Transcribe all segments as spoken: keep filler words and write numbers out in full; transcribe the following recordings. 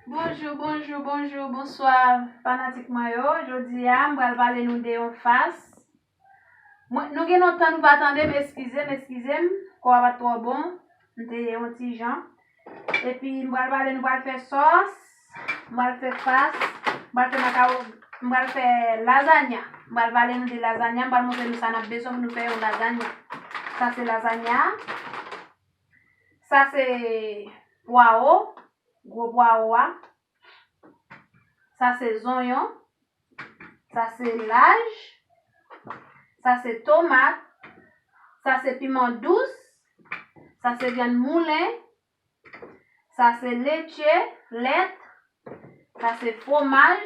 Bonjou, bonjou, bonjou, bonswa, fanatik mwen yo. Jodi a, m pral pale nou de yon fas. Mwen, nou gen lontan nou pa tande m, eskize m, eskize m. Kò a pa t twò bon. M te yon ti jan. Epi, m pral pale, nou pral fè sòs. M pral fè fas. M pral fè makawo-, m pral fè lazanya. M pral pale nou de lazanya. M pral montre nou sa n ap bezwen pou nou fè yon lazanya. Sa se lazanya. Sa se pwawo, gwo pwawo a. Sa se zonyon. Sa se laj. Sa se tomat. Sa se piman dous. Sa se vyann moulen. Sa se letye, lèt. Sa se fwomaj.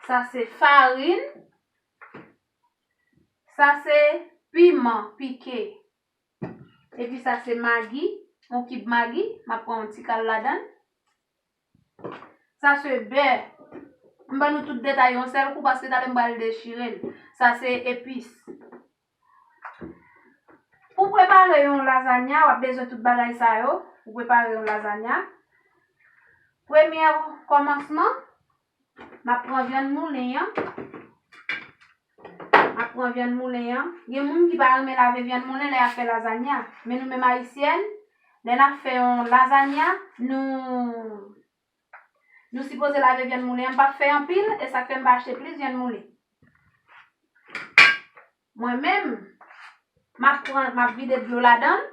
Sa se farin. Sa se piman pike. Epi sa se magi, yon kib magi, m ap pran yon ti kal ladan l. Sa se bè. M ban nou tout detay yon sèl kou paske talè m pral dechire l. Sa se epis. Pou prepare yon lazanya, w ap bezwen tout bagay sa yo. Pou prepare yon lazanya, premye kòmansman, m ap pran vyann moulen an. M ap pran vyann moulen an. Gen moun ki pa renmen lave vyann moulen lè y ap fè lazanya. Men nou menm ayisyèn, lè n ap fè yon lazanya, nou, nou sipoze lave vyann moulen an. M p ap fè anpil, e sa k fè m pa achte plis vyann moulen. Mwen menm, m ap pran, m ap vide dlo ladan l.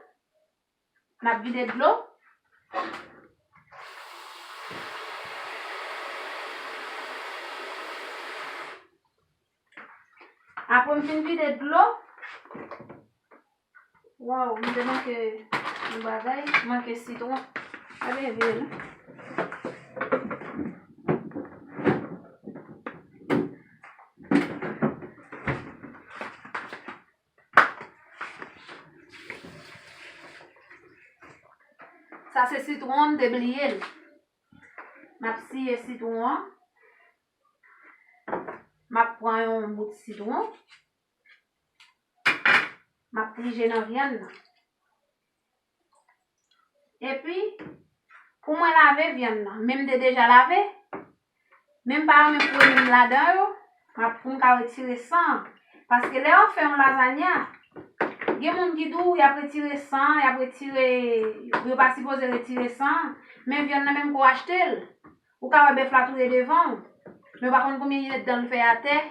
N ap vide dlo. Apre m fin vide dlo, waw, m te manke yon bagay, manke sitwon. Pa byen vire non. Sa se sitwon, m te bliye l. M ap siye sitwon an. M ap pran yon bout sitwon. M ap plije nan vyann nan. Epi, pou mwen lave vyann nan, men m te deja lave, men m pa renmen pou renmen m ladan yo, m ap, pou m ka retire san an. Paske lè yo fè yon lazanya, gen moun ki di w y ap retire san an, y ap retire, yo pa sipoze retire san an, men vyann nan menm kou achte l. Ou ka wè bèf la touye devan w, men w pa konn konbyen li ret dan l fè atè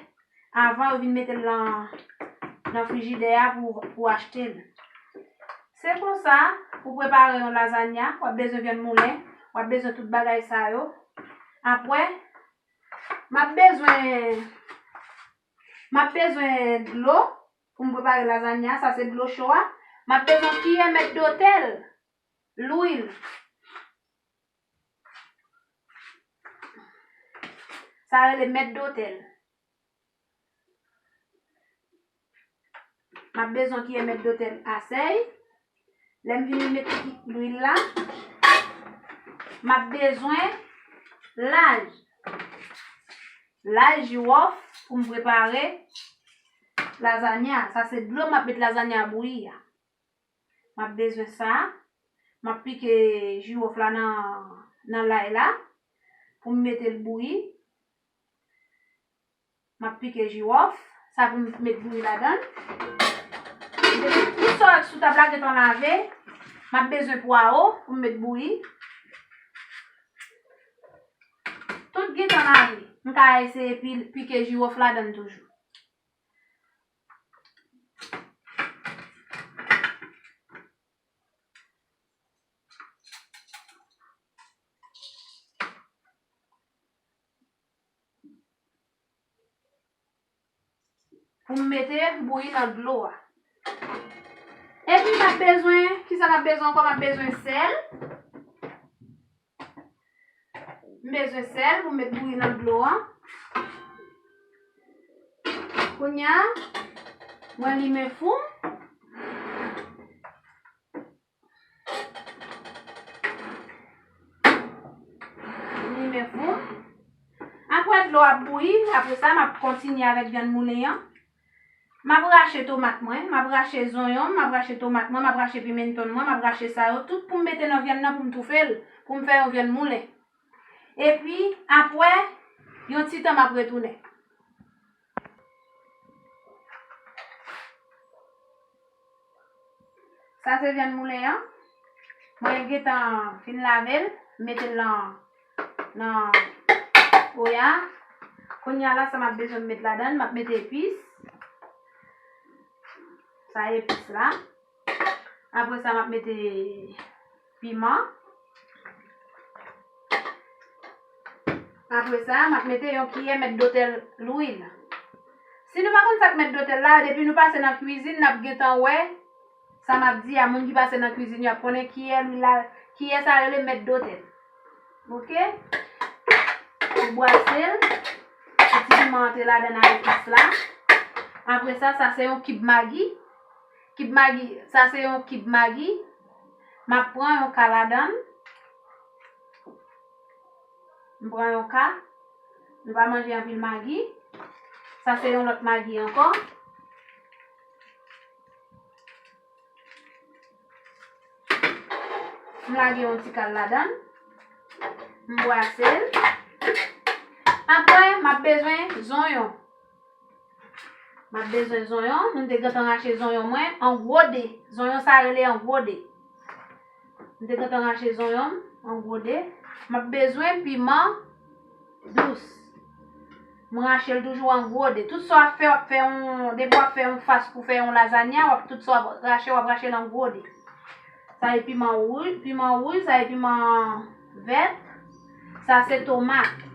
avan yo vin mete l nan, nan frijidè a pou, pou achte l. Se konsa, pou prepare yon lazanya, w ap bezwen vyann moulen, w ap bezwen tout bagay sa yo. Apre, m ap bezwen, m ap bezwen dlo pou m prepare lazanya, sa se dlo cho a. M ap bezwen kiyè mèt dotèl, lwil. Sa rele mèt dotèl. M ap bezwen kiyè mèt dotèl asèy. Lè m vini met lwil la, m ap bezwen laj. Laj jiwòf pou m prepare lazanya. Sa se dlo m ap met lazanya bouyi a. M ap bezwen sa. M ap pike jiwòf la nan, nan lay la pou m mete l bouyi. M ap pike jiwòf, sa pou m met bouyi ladan l. Depi tout sa w wè sou tab la gentan lave, m ap bezwen pwawo pou m met bouyi. Tout gentan lave, m ka eseye pi-, pike jiwòf ladan l toujou. Pou m mete bouyi nan dlo a. Epi m ap bezwen, kisa m ap bezwen ankò? M ap bezwen sèl. M bezwen sèl pou m met bouyi nan dlo a. Kounye a, mwen limen fou m. Limen fou m. Apre dlo ap bouyi, apre sa, m ap kontinye avèk vyann moulen an. M ap rache tomat mwen, m ap rache zonyon m, m ap rache tomat mwen, m ap rache pimenton mwen, m ap rache sa yo tout pou m mete nan vyann nan pou m toufe l, pou m fè yon vyann moulen. Epi, apre yon ti tan, m ap retounen. Sa se vyann moulen an. Mwen gentan fin lave l, m mete l nan, nan oya. Kounye a la, sa m ap bezwen m met ladan l, m ap mete epis. Sa epis la. Apre sa, m ap mete piman. Apre sa, m ap mete yon kiyè mèt dotèl lwil. Si nou pa konn sa k mèt dotèl la, depi nou pase nan kwizin, n ap gentan wè sa m ap di a. Moun ki pase nan kwizin yo ap konnen kiyè lwil la, kiyè sa rele mèt dotèl. Oke? Ou bwase l, ti piman antre ladan nan epis la. Apre sa, sa se yon kib magi. Kib magi, sa se yon kib magi. M ap pran yon ka ladan l. M pran yon ka. Nou pa manje anpil magi. Sa se yon lòt magi ankò. M lage yon ti kal ladan l. M bwase l. Apre, m ap bezwen zonyon. M ap bezwen zonyon. Mwen te gentan rache zonyon mwen an gwo de. Zonyon sa rele an gwo de. Mwen te gentan rache zonyon m an gwo de. M ap bezwen piman dous. M rache l toujou an gwo de. Tout sa w ap fè, w ap fè yon, depi w ap fè yon fas pou fè yon lazanya, w ap, tout sa w ap rache, w ap rache l an gwo de. Sa e piman wouj, piman wouj, sa e piman vèt. Sa se tomat.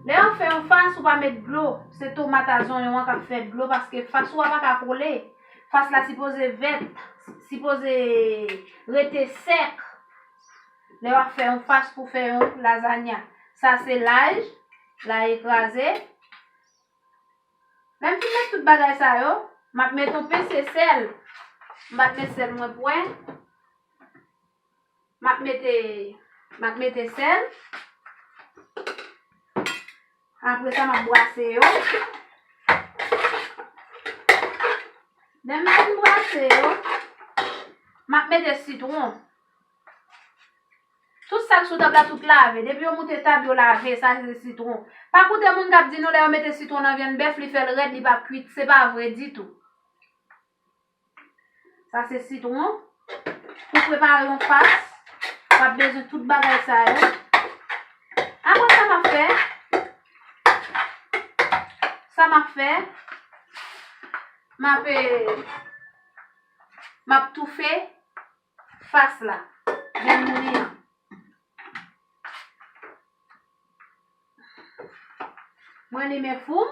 Lè w ap fè yon fas, ou pa met dlo. Se tomat a zonyon an k ap fè dlo, paske fas ou a pa ka kole. Fas la sipoze vèt, sipoze rete sèk. Lè w ap fè yon fas pou fè yon lazanya. Sa se laj, lay kraze. Lè m fin met tout bagay sa yo, m ap met yon pense sèl. M pa t met sèl mwen pwen. M ap mete, m ap mete sèl. Apre sa, m ap bwase yo. Lè m fin bwase yo, m ap mete sitwon. Tout sa k sou tab la, tout lave. Depi yo moute tab, yo lave. Sa se sitwon. Pa koute moun k ap di nou lè yo mete sitwon nan vyann bèf, li fè l rèd, li p ap kwit. Se pa vre ditou. Sa se sitwon. Pou prepare yon fas, w ap bezwen tout bagay sa yo. Apre sa, m ap fè, sa m ap fè, m ap, eh, m ap toufe fas la. Vyann moulen an. Mwen limen fou m.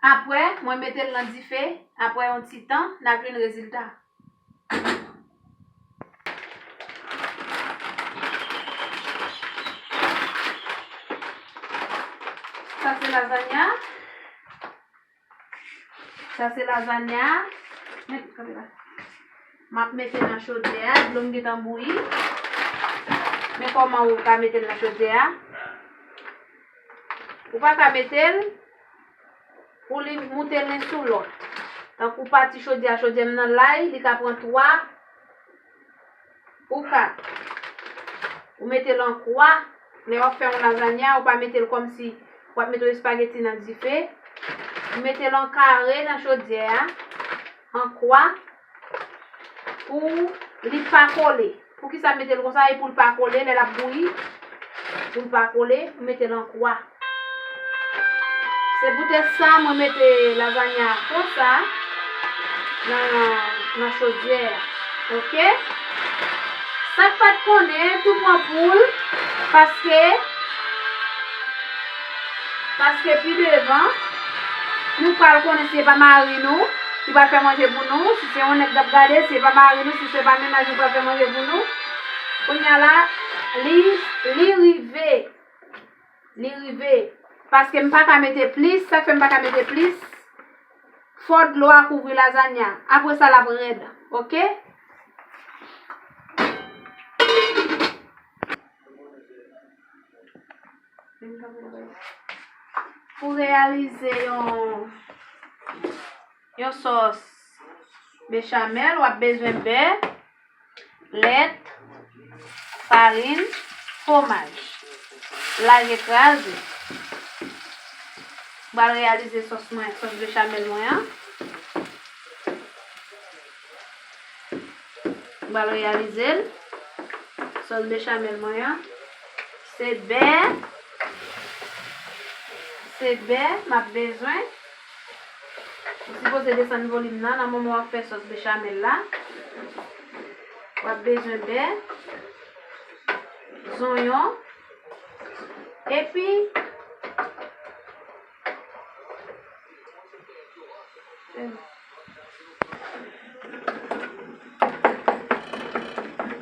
Apre, mwen mete l nan dife. Apre yon ti tan, n a jwenn rezilta. Sa se lazanya. Sa se lazanya. Men, kanpe la. M ap mete nan chodyè a, dlo m gentan bouyi. Men kòman ou ka mete l nan chodyè a. Ou pa ka mete l pou li moute l len sou lòt. Tankou pati chodyè a, chodyè m nan lay, li ka pran twa ou kat. Ou mete l an kwa. Lè w ap fè yon lazanya, ou pa mete l kòmsi w ap mete yon espageti nan dife. Ou mete l an kare nan chodyè a, an kwa, pou li pa kole. Poukisa m mete l konsa? E pou l pa kole, lè l ap bouyi, pou l pa kole, m mete l an kwa. Se poutèt sa mwen mete lazanya konsa nan, nan chodyè a. Oke? Sa k pa t konnen, tou pran poul, paske, paske pi devan, nou pral konnen si se pa mari nou ki pral fè manje pou nou, si se yon nèg k ap gade, si se pa mari nou, si se pa mennaj nou pral fè manje pou nou. Kounye a la, li, li rive. Li rive. Paske m pa ka mete plis, sa k fè m pa ka mete plis, fò dlo a kouvri lazanya. Apre sa, l ap rèd. Oke? Pou reyalize yon, yon sòs bechamèl, w ap bezwen bè, lèt, farin, fwomaj. Lage kraze. M pral reyalize sòs mwen, sòs bechamèl mwen an. M pral reyalize l. Sòs bechamèl mwen an. Se bè. Se bè m ap bezwen. Ou sipoze desann volim nan nan moman w ap fè sòs bechamèl la. W ap bezwen bè, zonyon, epi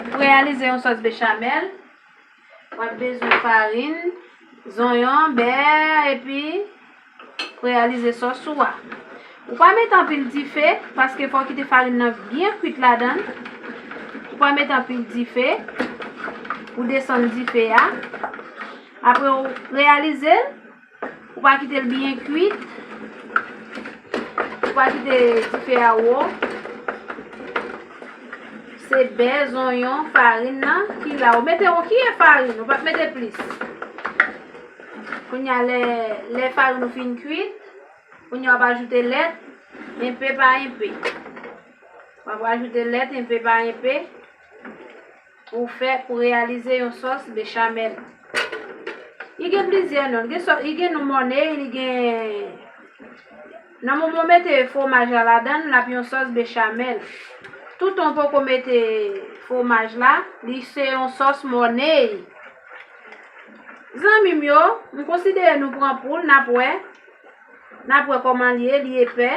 Pou reyalize yon sòs bechamèl, w ap bezwen farin, zonyon, bè, epi pou reyalize sòs ou a. Ou pa mete anpil dife, paske fò w kite farin nan byen kwit ladan l. Ou pa mete anpil dife. Ou desann dife a. Apre w reyalize l, ou pa kite l byen kwit. Ou pa kite dife a wo. Se bè, zonyon, farin nan ki la. Ou mete yon kiyè farin, ou pa mete plis. Kounye a, lè, lè farin ou fin kwit, kounye a w ap ajoute lèt, enpe pa enpe. W ap ajoute lèt, enpe pa enpe. Pou fè, pou reyalize yon sòs bechamèl. Li gen plizyè non. Li gen sò-, li gen non mòney, li gen, nan moman w mete fwomaj la ladan l, l ap yon sòs bechamèl. Toutan w poko mete fwomaj la, li se yon sòs mòney. Zanmi m yo, m konsidere nou pran poul, n ap wè. N ap wè kòman li ye, li epè.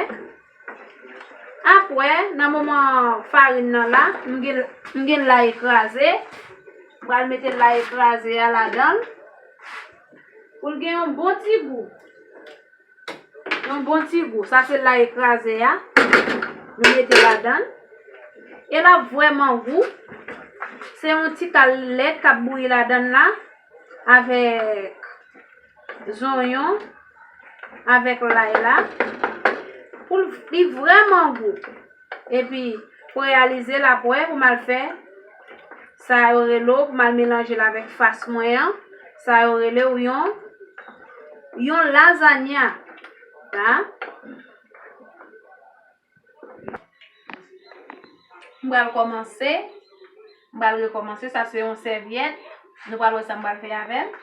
Apre, nan moman farin nan la, m gen, m gen lay kraze. M pral mete lay kraze a ladan l. Pou l gen yon bon ti gou. Yon bon ti gou. Sa se lay kraze a. Nou mete ladan l. E l ap vrèman gou. Se yon ti kal lèt k ap bouyi ladan l la. Avèk zonyon avèk lay la pou l, li vrèman gou. Epi, pou reyalize l apre, pou m al fè sa yo rele, pou m al melanje l avèk fas mwen an, sa yo rele yon, yon lazanya. Sa. M pral kòmanse. M pral rekòmanse. Sa se yon sèvyèt. Nou pral wè sa m pral fè avè l.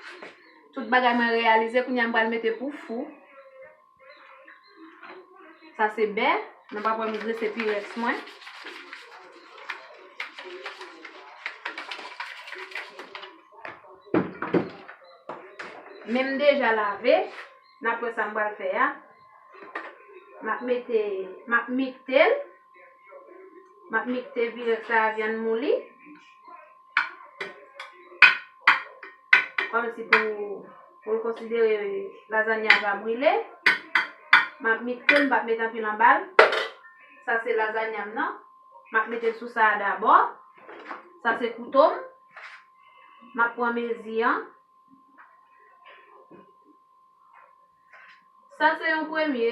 Tout bagay mwen reyalize. Kounye a m pral mete pou fou. Sa se bè. Nou pa wè m drese pirèks mwen. Men m deja lave. N ap wè sa m pral fè a. M ap mete, m ap mikte l. M ap mikte pirèks la a vyann mouli. Kòmsi pou, pou l konsidere lazanya a pa brile. M ap mikte l, m p ap mete anpil anba l. Sa se lazanya m nan. M ap mete l sou sa a dabò. Sa se kouto m. M ap pran mezi an. Sa se yon premye.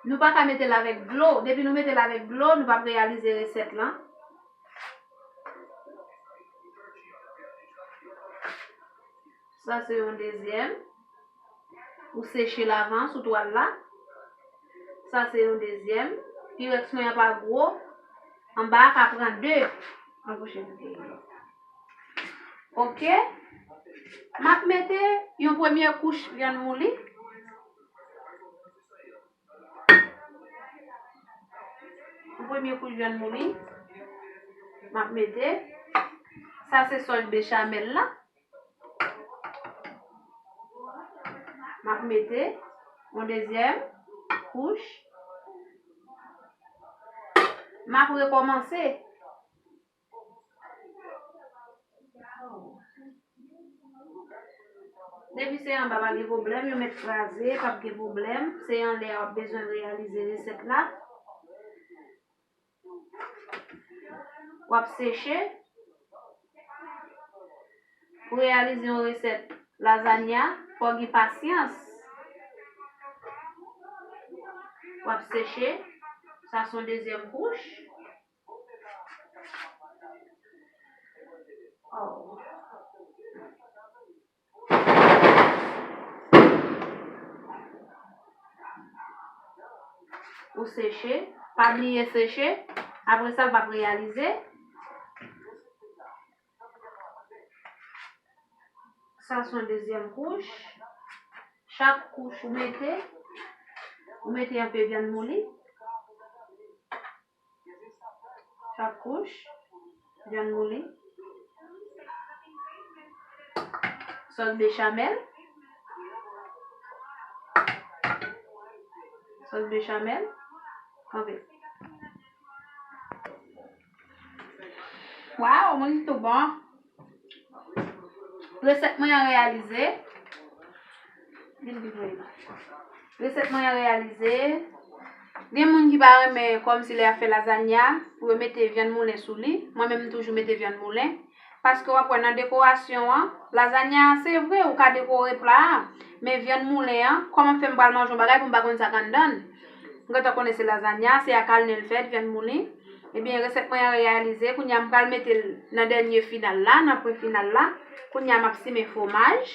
Nou pa ka mete l avèk dlo. Depi nou mete l avèk dlo, nou p ap reyalize resèt lan. Sa se yon dezyèm. Ou seche l avan sou twal la. Sa se yon dezyèm. Pirèks mwen an pa gwo. Anba a ka pran de. An pwochen. Oke. M ap mete yon premye kouch vyann mouli. Yon premye kouch vyann mouli. M ap mete. Sa se sòs bechamèl la. M ap mete yon dezyèm kouch. M ap rekòmanse. Depi se anba, pa gen pwoblèm, yo mèt kraze, p ap gen pwoblèm. Se anlè a w ap bezwen reyalize resèt la. W ap seche. Pou reyalize yon resèt lazanya, fò w gen pasyans. W ap seche. Sa se yon dezyèm kouch. Oh. Ou seche. Pa bliye seche. Apre sa, l p ap reyalize. Sa se yon dezyèm kouch. Chak kouch ou mete, ou mete yon pe vyann mouli. Chak kouch, vyann mouli. Sòs bechamèl. Sòs bechamèl. Kanpe. Waw, mwen di tou bon. Resèt mwen an reyalize. Vin pi pre. Resèt mwen an reyalize. Gen moun ki pa renmen kòmsi lè y ap fè lazanya, pou yo mete vyann moulen sou li. Mwen menm, m toujou mete vyann moulen. Paske w ap wè nan dekorasyon an, lazanya an, se vre, ou ka dekore pla a. Men vyann moulen an, kòman fè m pral manje yon bagay pou m pa konn sa k anndan l? M gentan konnen se lazanya, se ak alnen l fèt, vyann mouli. Ebyen, resèt mwen an reyalize. Kounye a, m pral mete l nan dènye final la, nan pwen final la. Kounye a, m ap simen fwomaj.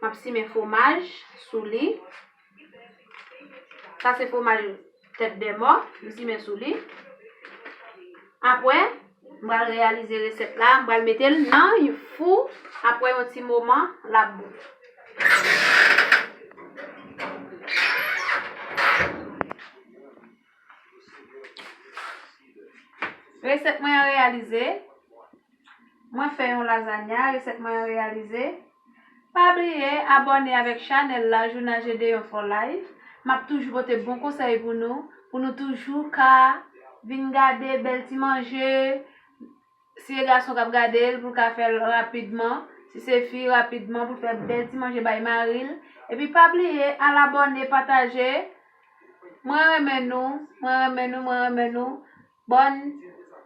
M ap simen fwomaj sou li. Sa se fwomaj tèt dè mò, m simen sou li. Apre, m pral reyalize resèt la, m pral mete l nan yon fou. Apre yon ti moman, l ap bon. Resèt mwen an reyalize. Mwen fè yon lazanya, resèt mwen an reyalize. Pa bliye abòne avèk chanèl la, Jouna Gedeon for Life. M ap toujou pote bon konsèy pou nou, pou nou toujou ka vin gade bèl ti manje. Si se gason k ap gade l, pou l ka fè l rapidman. Si se fi, rapidman, pou l fè bèl ti manje bay mari l. Epi pa bliye al abòne, pataje. Mwen renmen nou, mwen renmen nou, mwen renmen nou. Bòn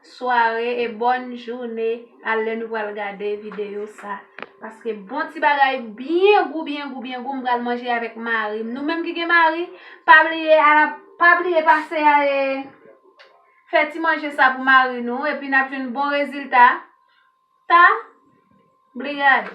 sware e bòn jounen a lè nou pral gade videyo sa. Paske bon ti bagay byen gou, byen gou, byen gou, m pral manje avèk mari m. Nou menm ki gen mari, pa bliye, pa bliye pase a, e, fè ti manje sa pou mari nou, epi n ap jwenn bon rezilta. Ta, brigad.